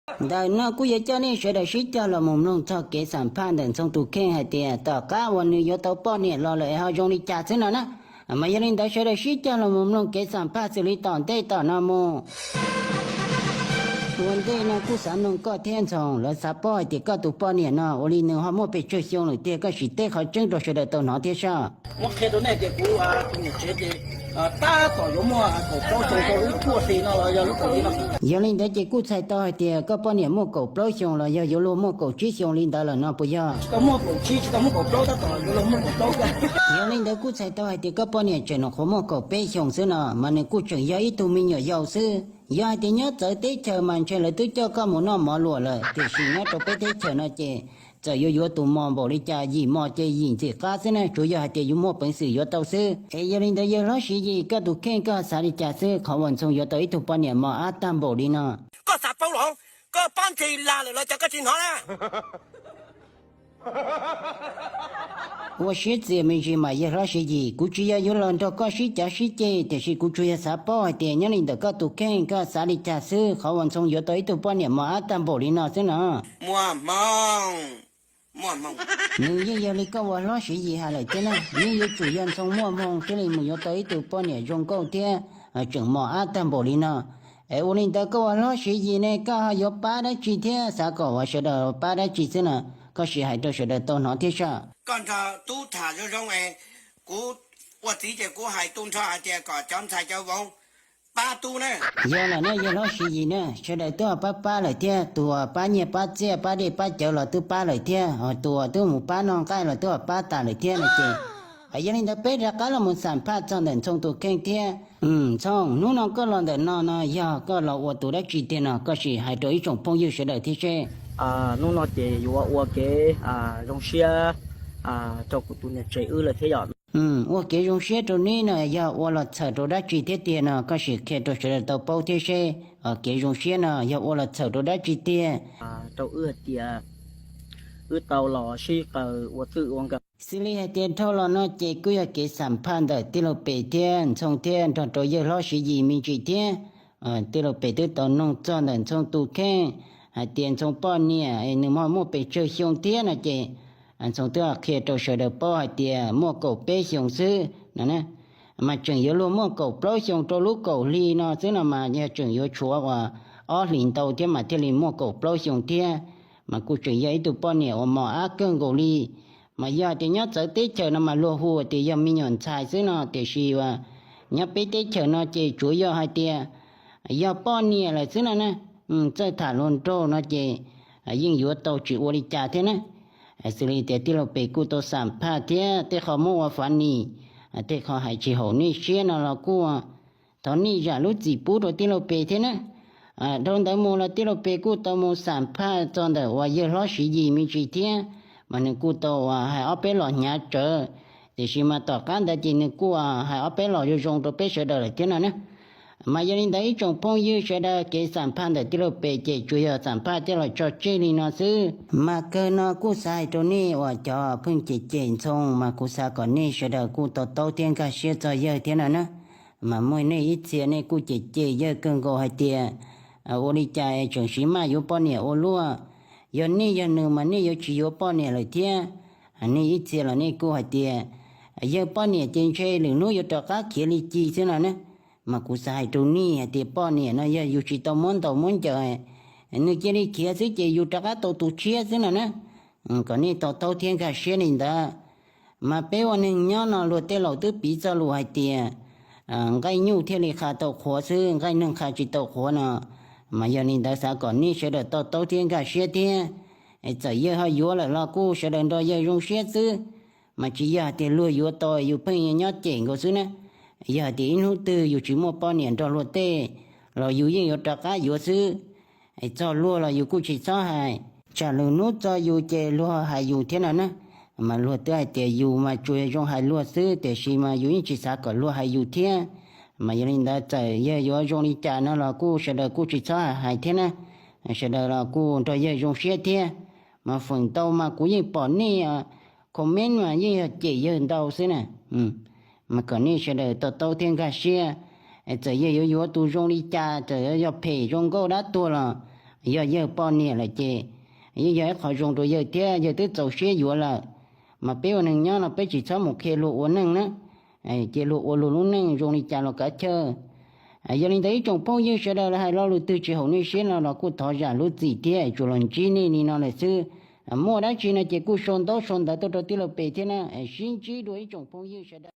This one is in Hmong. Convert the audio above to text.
Ntawm no kuj yuav coj nej sawv daws sib cog los mus mloog txog kev xam phaj ntawm Ntxhoo tus kheej hais tias tom qab uas nws yuav tau poj niam los lawm es ho zoo li cas xwb no na. Mas yog li ntawd sawv daws sib cog los mus mloog kev xam phaj xws li tom ntej tom no mus. Ua ntej no kuj xav mloog koj thiab Ntxhoo, lawv xav paub hais tias koj tus poj niam no ua li nws ho muaj pes tsawg xyoo lawm tiag, koj sim teb qhov tseeb rau sawv daws tau hnov thiab soj. Muab qhia rau nej tias kuv tus niam tsev ces tab tom yuav muaj kaum plaub xyoo rau lub cuaj hli no los yog lub kaum hli no. Yog li ntawd ces kuj txhais tau hais tias koj poj niam muaj kaum plaub xyoo los yog yuav luag muaj kaum tsib xyoo li ntawd lawm no puas yog? Tsis tau muaj kaum tsib, tsis tau muaj kaum plaub, tab tom yuav luag muaj kaum plaub. Yog li ntawd kuj txhais tau hais tias koj poj niam tseem nyuam qhuav muaj kaum peb xyoos xwb no, mas nws kuj tseem yog ib tug me nyuam yaus xwb. Yog hais tias nyob txawv teb chaws mas ntshe lawv twb coj koj mus noj mov luam lawm, tiam sis nyob rau peb teb chaws no ces txawm yuav yuav tus mos npaum li cas, yim mos ces yim ntxim qab xwb na, tsuav yog hais tias yus muaj peev xwm yuav tau xwb. Es yog li ntawd yawg hlob Siv Yis, koj tus kheej koj xav li cas xwb qhov uas Ntxhoo yuav tau ib tug poj niam mos ab tag npaum li no? Koj xav paub los? Koj pab ntxig lag lawm los cas koj tsis hnov na? Ua siab txias me ntsis mas yawg hlob Siv Yis, kuv tsis yog yuav los nrog koj sib cav sib ceg, tiam sis kuv tsuas yog xav paub hais tias nyob li ntawm koj tus kheej koj xav li cas xwb qhov uas Ntxhoo yuav tau ib tug poj niam mos ab tag npaum li no xwb no. Muaj hmoo, muaj hmoo. Nws yeej yog li koj ua hlob Siv Yis hais lawm thiab na, yeej yuav tsum yog Ntxhoo muaj hmoo thiaj li mus yuav tau ib tug poj niam zoo nkauj thiab tseem mos ab tag npaum li no. Es ua li ntawd koj ua hlob Siv Yis ne, koj ho yuav pab dab tsi thiab xav kom uas sawv daws pab dab tsi xwb no? Koj sim hais rau sawv daws tau hnov thiab soj. Koj nrog tub tham zoo zoo es kuv ua txiv ces kuv hais tu nrho hais tias kom cov ntxhais cov vauv pab tub na. Yog lawm ne yawg hlob Siv Yis na, sawv daws twb pab pab lawm thiab, tus uas pab nyiaj pab txiaj pab dej pab cawv los twb pab lawm thiab, tus uas twb mus pab noj nqaij los twb pab tas lawm thiab no ces, yog li ntawd peb rov qab los mus xam phaj txog ntawm Ntxhoo tus kheej thiab. Ntxhoo, hnub no koj los ntawm no no yog koj los ua tus dab tsi tiag no? Koj sim hais rau ib tsoom phooj ywg sawv daws thiab seb. Hnub no ces yuav ua kev zoo siab rau kuv tus niam tsev wb lawm thiab yom. Ua kev zoo siab rau neb no yog ua los txhawm rau dab tsi thiab tiag no? Koj sim qhia rau sawv daws tau paub thiab seb, kev zoo siab no yog ua los txhawm rau dab tsi tiag? Rau wb hais tias wb tau los sib qaws ua twj ua nkawm. Xws li hais tias dhau los no ces kuj yog kev xam phaj ntawm tij laug Pes thiab Ntxhoo thiab nrog rau yawg hlob Siv Yis me ntsis thiab. Tij laug Pes twb tau noog txog ntawm Ntxhoo tus kheej hais tias Ntxhoo poj niam nws ho muaj pes tsawg xyoo thiab no ces, Ntxhoo twb qhia rau sawv daws paub hais tias muaj kaum peb xyoos xwb no. Mas tseem yuav luag muaj kaum plaub xyoos rau lub kaum hli no xwb no mas yog tseem yuav tshuav uas ob hlis ntau thiab mas thiaj li muaj kaum plaub xyoos thiab. Mas kuj tseem yog ib tug poj niam uas mos ab kawg nkaus li. Mas yog tias nyob txawv teb chaws no mas luag hu tias yog me nyuam ntxhais xwb no, tiam sis uas nyob peb teb chaws no ces tsuav yog hais tias yog poj niam lawm xwb no na. Txawj tham luag nraug no ces yeej yuav tau tsis ua li cas thiab na. Xws li tias tij laug Pes kuj tau xam phaj thiab tej qho muab ua fav nis, tej qho hais tsis haum nej siab no los kuj thov nej zam lub txim pub rau tij laug Pes thiab na. Dhau ntawd mus los tij laug Pes kuj tau mus xam phaj txog ntawm uas yawg hlob Siv Yis me ntsis thiab, mas nws kuj tau uas hais ob peb los hnyav tsawv, tiam sis mas tom qab ntawd ces nws kuj hais ob peb los zoo zoo rau peb sawv daws lawm thiab no na. Mas yog li ntawd ib tsoom phooj ywg sawv daws, kev xam phaj ntawm tij laug Pes ces tsuas yog xam phaj coj los tso tseg li no xwb. Mas kawg no kuj xav hais rau nej uas cov pheej cem cem Ntxhoo, mas kuv xav kom nej sawv daws kuj to taub thiab nkag siab txog yawg thiab no na. Mas muaj nej ib txhia nej kuj cem cem yawg kawg nkaus hais tias ua li cas tseem siv maj yuav poj niam ua luaj. Yog nej yog nws mas nej yuav tsis yuav poj niam lawm thiab. Nej ib txhia los nej kuj hais tias yawg poj niam ces ntshe lwm hnub yuav rov qab khiav li ci xwb no na. Mas kuv xav hais rau nej hais tias poj niam no yog yus tsis tau muab ntaus muab ncaws, nws cia li khiav xwb ces yus rov qab tau tus tshiab xwb no na. Kom nej to taub thiab nkag siab li ntawd. Mas peb ua neeg nyob no luag tej laus twb piv txoj lus hais tias nqaij nyuj thiaj li qha tau qhuav xwb, nqaij neeg qha tsis tau qhuav no. Mas yog li ntawd xav kom nej sawv daws to taub thiab nkag siab thiab. Txawm yawg ho yuav lawm los kuj sawv daws nrog yawg zoo siab xwb. Mas tsis yog hais tias luag yuav tau yus pheej nyob cem nkaus xwb na. Yog hais tias ib hnub twg yus tsis muaj poj niam nrog luag tej, los yus yeej yuav rov qab yuav xwb. Txog luag los yus kuj tsis txhob hais, tsam lwm hnub txog yus ces luag hais yus thiab no na. Mas luag twb hais tias yus mas tsuas zoo hais luag xwb, tiam sis mas yus yeej tsis xav kom luag hais yus thiab. Mas yog li ntawd txawm yawg yuav zoo li cas no los kuj sawv daws kuj tsis txhob hais thiab na. Sawv daws los kuj nrog yawg zoo siab thiab. Mas feem ntau mas kuv yeej pom nej comment mas yeej yog cem yawg ntau xwb na. Mas kom nej sawv daws to taub thiab nkag siab. Txawm yawg yuav yuav tus zoo li cas, txawm yog phem zoo nkauj dab tuag los yog yawg poj niam lawm ces yeej yog ib qho zoo rau yawg thiab, yawg twb txaus siab yuav lawm. Mas peb ua neeg nyob no peb tsis txhob mus qhia luag ua neej na, ces luag ua luag lub neej zoo li cas los kav chawj. Yog li ntawd ib tsoom phooj ywg sawv daws, los hais lo lus twg tsis haum nej siab no los kuj thov zam lub txim thiab, tsuas los ntsib nej li no lawm xwb. Muaj dab tsi no ces kuj sau ntaub sau ntawv tuaj rau tij laug Pes thiab na. Sib ntsib dua ib tsoom phooj ywg sawv daws.